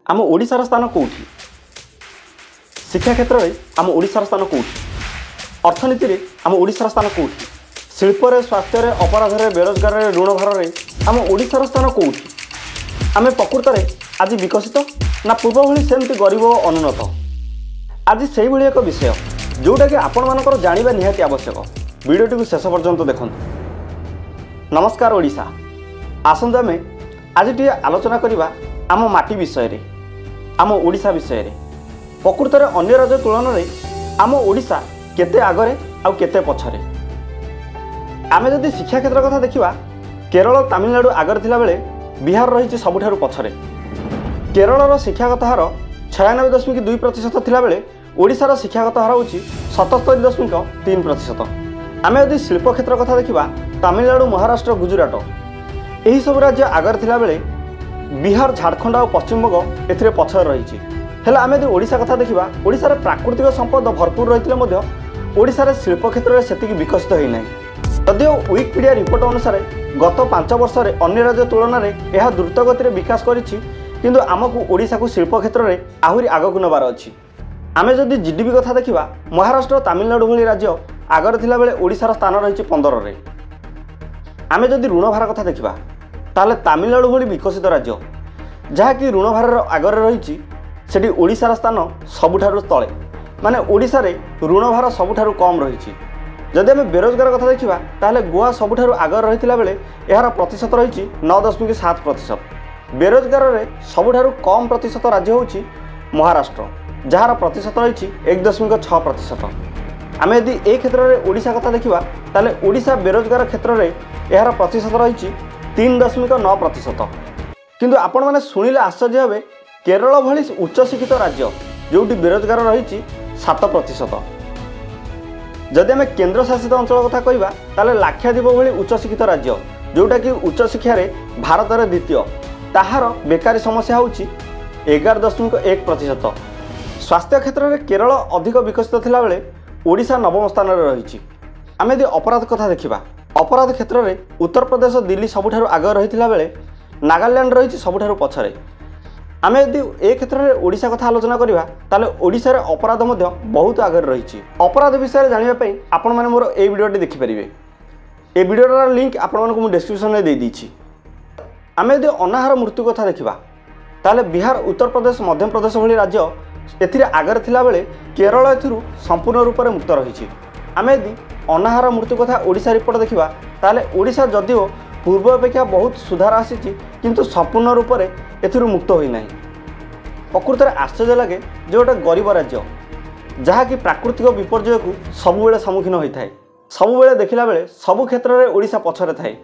ଆମ ଓଡ଼ିଶାର ସ୍ଥାନ କେଉଁଠି? ଶିକ୍ଷା କ୍ଷେତ୍ରରେ ଆମ ଓଡ଼ିଶାର ସ୍ଥାନ କେଉଁଠି? ଅର୍ଥନୀତିରେ ଆମ ଓଡ଼ିଶାର ସ୍ଥାନ କେଉଁଠି? ଶିଳ୍ପରେ, ସ୍ୱାସ୍ଥ୍ୟରେ, ଅପରାଧରେ, ବେରୋଜଗାରରେ, ଋଣ ଭାରରେ ଆମ ଓଡ଼ିଶାର ସ୍ଥାନ କେଉଁଠି? ଆମେ ପ୍ରକୃତରେ ଆଜି ବିକଶିତ ନା ପୂର୍ବ ଭଳି ସେମିତି ଗରିବ ଓ ଅନୁନ୍ନତ? ଆଜି ସେଇଭଳି ଏକ ବିଷୟ ଯେଉଁଟାକି ଆପଣମାନଙ୍କର ଜାଣିବା ନିହାତି ଆବଶ୍ୟକ। ଭିଡ଼ିଓଟିକୁ ଶେଷ ପର୍ଯ୍ୟନ୍ତ ଦେଖନ୍ତୁ। ନମସ୍କାର ଓଡ଼ିଶା, ଆସନ୍ତୁ ଆମେ ଆଜି ଟିକେ ଆଲୋଚନା କରିବା ଆମ ମାଟି ବିଷୟରେ, ଆମ ଓଡ଼ିଶା ବିଷୟରେ। ପ୍ରକୃତରେ ଅନ୍ୟ ରାଜ୍ୟ ତୁଳନାରେ ଆମ ଓଡ଼ିଶା କେତେ ଆଗରେ ଆଉ କେତେ ପଛରେ? ଆମେ ଯଦି ଶିକ୍ଷା କ୍ଷେତ୍ର କଥା ଦେଖିବା, କେରଳ, ତାମିଲନାଡ଼ୁ ଆଗରେ ଥିଲାବେଳେ ବିହାର ରହିଛି ସବୁଠାରୁ ପଛରେ। କେରଳର ଶିକ୍ଷାଗତ ହାର 96.2% ଥିଲାବେଳେ ଓଡ଼ିଶାର ଶିକ୍ଷାଗତ ହାର ହେଉଛି 77.3%। ଆମେ ଯଦି ଶିଳ୍ପ କ୍ଷେତ୍ର କଥା ଦେଖିବା, ତାମିଲନାଡ଼ୁ, ମହାରାଷ୍ଟ୍ର, ଗୁଜୁରାଟ ଏହିସବୁ ରାଜ୍ୟ ଆଗରେ ଥିଲାବେଳେ ବିହାର, ଝାଡ଼ଖଣ୍ଡ ଆଉ ପଶ୍ଚିମବଙ୍ଗ ଏଥିରେ ପଛରେ ରହିଛି। ହେଲେ ଆମେ ଯଦି ଓଡ଼ିଶା କଥା ଦେଖିବା, ଓଡ଼ିଶାରେ ପ୍ରାକୃତିକ ସମ୍ପଦ ଭରପୁର ରହିଥିଲେ ମଧ୍ୟ ଓଡ଼ିଶାରେ ଶିଳ୍ପ କ୍ଷେତ୍ରରେ ସେତିକି ବିକଶିତ ହୋଇନାହିଁ। ଯଦିଓ ୱିକିପିଡ଼ିଆ ରିପୋର୍ଟ ଅନୁସାରେ ଗତ 5 ବର୍ଷରେ ଅନ୍ୟ ରାଜ୍ୟ ତୁଳନାରେ ଏହା ଦ୍ରୁତ ଗତିରେ ବିକାଶ କରିଛି, କିନ୍ତୁ ଆମକୁ ଓଡ଼ିଶାକୁ ଶିଳ୍ପ କ୍ଷେତ୍ରରେ ଆହୁରି ଆଗକୁ ନେବାର ଅଛି। ଆମେ ଯଦି ଜିଡିପି କଥା ଦେଖିବା, ମହାରାଷ୍ଟ୍ର, ତାମିଲନାଡ଼ୁ ଭଳି ରାଜ୍ୟ ଆଗରେ ଥିଲାବେଳେ ଓଡ଼ିଶାର ସ୍ଥାନ ରହିଛି 15ରେ। ଆମେ ଯଦି ଋଣଭାର କଥା ଦେଖିବା, ତାହେଲେ ତାମିଲନାଡ଼ୁ ଭଳି ବିକଶିତ ରାଜ୍ୟ ଯାହାକି ଋଣଭାରର ଆଗରେ ରହିଛି, ସେଠି ଓଡ଼ିଶାର ସ୍ଥାନ ସବୁଠାରୁ ତଳେ, ମାନେ ଓଡ଼ିଶାରେ ଋଣଭାର ସବୁଠାରୁ କମ୍ ରହିଛି। ଯଦି ଆମେ ବେରୋଜଗାର କଥା ଦେଖିବା, ତାହେଲେ ଗୋଆ ସବୁଠାରୁ ଆଗରେ ରହିଥିଲା ବେଳେ ଏହାର ପ୍ରତିଶତ ରହିଛି 9.7%। ବେରୋଜଗାରରେ ସବୁଠାରୁ କମ୍ ପ୍ରତିଶତ ରାଜ୍ୟ ହେଉଛି ମହାରାଷ୍ଟ୍ର, ଯାହାର ପ୍ରତିଶତ ରହିଛି 1.6%। ଆମେ ଯଦି ଏ କ୍ଷେତ୍ରରେ ଓଡ଼ିଶା କଥା ଦେଖିବା, ତାହେଲେ ଓଡ଼ିଶା ବେରୋଜଗାର କ୍ଷେତ୍ରରେ ଏହାର ପ୍ରତିଶତ ରହିଛି 3.9%। କିନ୍ତୁ ଆପଣମାନେ ଶୁଣିଲେ ଆଶ୍ଚର୍ଯ୍ୟ ହେବେ, କେରଳ ଭଳି ଉଚ୍ଚଶିକ୍ଷିତ ରାଜ୍ୟ ଯେଉଁଠି ବେରୋଜଗାର ରହିଛି 7%। ଯଦି ଆମେ କେନ୍ଦ୍ରଶାସିତ ଅଞ୍ଚଳ କଥା କହିବା, ତାହେଲେ ଲାକ୍ଷାଦ୍ୱୀପ ଭଳି ଉଚ୍ଚଶିକ୍ଷିତ ରାଜ୍ୟ ଯେଉଁଟାକି ଉଚ୍ଚଶିକ୍ଷାରେ ଭାରତରେ ଦ୍ୱିତୀୟ, ତାହାର ବେକାରୀ ସମସ୍ୟା ହେଉଛି 11.1%। ସ୍ୱାସ୍ଥ୍ୟ କ୍ଷେତ୍ରରେ କେରଳ ଅଧିକ ବିକଶିତ ଥିଲାବେଳେ ଓଡ଼ିଶା ନବମ ସ୍ଥାନରେ ରହିଛି। ଆମେ ଯଦି ଅପରାଧ କଥା ଦେଖିବା, ଅପରାଧ କ୍ଷେତ୍ରରେ ଉତ୍ତରପ୍ରଦେଶ, ଦିଲ୍ଲୀ ସବୁଠାରୁ ଆଗରେ ରହିଥିଲା ବେଳେ ନାଗାଲ୍ୟାଣ୍ଡ ରହିଛି ସବୁଠାରୁ ପଛରେ। ଆମେ ଯଦି ଏ କ୍ଷେତ୍ରରେ ଓଡ଼ିଶା କଥା ଆଲୋଚନା କରିବା, ତାହେଲେ ଓଡ଼ିଶାରେ ଅପରାଧ ମଧ୍ୟ ବହୁତ ଆଗରେ ରହିଛି। ଅପରାଧ ବିଷୟରେ ଜାଣିବା ପାଇଁ ଆପଣମାନେ ମୋର ଏଇ ଭିଡ଼ିଓଟି ଦେଖିପାରିବେ। ଏ ଭିଡ଼ିଓଟାର ଲିଙ୍କ୍ ଆପଣମାନଙ୍କୁ ମୁଁ ଡେସ୍କ୍ରିପସନ୍ରେ ଦେଇଦେଇଛି। ଆମେ ଯଦି ଅନାହାର ମୃତ୍ୟୁ କଥା ଦେଖିବା, ତାହେଲେ ବିହାର, ଉତ୍ତରପ୍ରଦେଶ, ମଧ୍ୟପ୍ରଦେଶ ଭଳି ରାଜ୍ୟ ଏଥିରେ ଆଗରେ ଥିଲାବେଳେ କେରଳ ଏଥିରୁ ସମ୍ପୂର୍ଣ୍ଣ ରୂପରେ ମୁକ୍ତ ରହିଛି। ଆମେ ଯଦି ଅନାହାର ମୃତ୍ୟୁ କଥା ଓଡ଼ିଶା ରିପୋର୍ଟ ଦେଖିବା, ତାହେଲେ ଓଡ଼ିଶା ଯଦିଓ ପୂର୍ବ ଅପେକ୍ଷା ବହୁତ ସୁଧାର ଆସିଛି, କିନ୍ତୁ ସମ୍ପୂର୍ଣ୍ଣ ରୂପରେ ଏଥିରୁ ମୁକ୍ତ ହୋଇନାହିଁ। ପ୍ରକୃତରେ ଆଶ୍ଚର୍ଯ୍ୟ ଲାଗେ ଯେ ଗୋଟେ ଗରିବ ରାଜ୍ୟ ଯାହାକି ପ୍ରାକୃତିକ ବିପର୍ଯ୍ୟୟକୁ ସବୁବେଳେ ସମ୍ମୁଖୀନ ହୋଇଥାଏ, ସବୁବେଳେ ଦେଖିଲା ବେଳେ ସବୁ କ୍ଷେତ୍ରରେ ଓଡ଼ିଶା ପଛରେ ଥାଏ,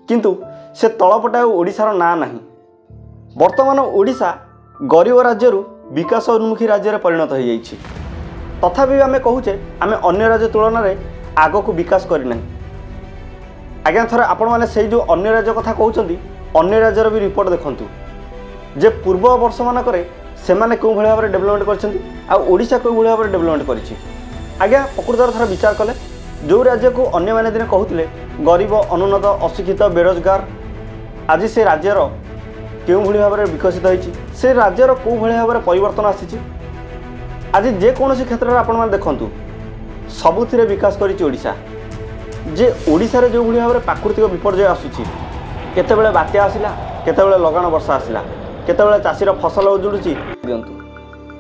କିନ୍ତୁ ସେ ତଳପଟେ ଆଉ ଓଡ଼ିଶାର ନାଁ ନାହିଁ। ବର୍ତ୍ତମାନ ଓଡ଼ିଶା ଗରିବ ରାଜ୍ୟରୁ ବିକାଶ ଉନ୍ମୁଖୀ ରାଜ୍ୟରେ ପରିଣତ ହୋଇଯାଇଛି। ତଥାପି ଆମେ କହୁଛେ ଆମେ ଅନ୍ୟ ରାଜ୍ୟ ତୁଳନାରେ ଆଗକୁ ବିକାଶ କରିନାହିଁ। ଆଜ୍ଞା, ଥରେ ଆପଣମାନେ ସେଇ ଯେଉଁ ଅନ୍ୟ ରାଜ୍ୟ କଥା କହୁଛନ୍ତି, ଅନ୍ୟ ରାଜ୍ୟର ବି ରିପୋର୍ଟ ଦେଖନ୍ତୁ ଯେ ପୂର୍ବ ବର୍ଷମାନଙ୍କରେ ସେମାନେ କେଉଁଭଳି ଭାବରେ ଡେଭଲପମେଣ୍ଟ କରିଛନ୍ତି ଆଉ ଓଡ଼ିଶା କେଉଁଭଳି ଭାବରେ ଡେଭଲପମେଣ୍ଟ କରିଛି। ଆଜ୍ଞା, ପ୍ରକୃତରେ ଥରେ ବିଚାର କଲେ, ଯେଉଁ ରାଜ୍ୟକୁ ଅନ୍ୟମାନେ ଦିନେ କହୁଥିଲେ ଗରିବ, ଅନୁନ୍ନତ, ଅଶିକ୍ଷିତ, ବେରୋଜଗାର, ଆଜି ସେ ରାଜ୍ୟର କେଉଁଭଳି ଭାବରେ ବିକଶିତ ହୋଇଛି, ସେ ରାଜ୍ୟର କେଉଁଭଳି ଭାବରେ ପରିବର୍ତ୍ତନ ଆସିଛି। ଆଜି ଯେକୌଣସି କ୍ଷେତ୍ରରେ ଆପଣମାନେ ଦେଖନ୍ତୁ, ସବୁଥିରେ ବିକାଶ କରିଛି ଓଡ଼ିଶା। ଯେ ଓଡ଼ିଶାରେ ଯେଉଁଭଳି ଭାବରେ ପ୍ରାକୃତିକ ବିପର୍ଯ୍ୟୟ ଆସୁଛି, କେତେବେଳେ ବାତ୍ୟା ଆସିଲା, କେତେବେଳେ ଲଗାଣ ବର୍ଷା ଆସିଲା, କେତେବେଳେ ଚାଷୀର ଫସଲ ଉଜୁଡ଼ୁଛି ଦିଅନ୍ତୁ।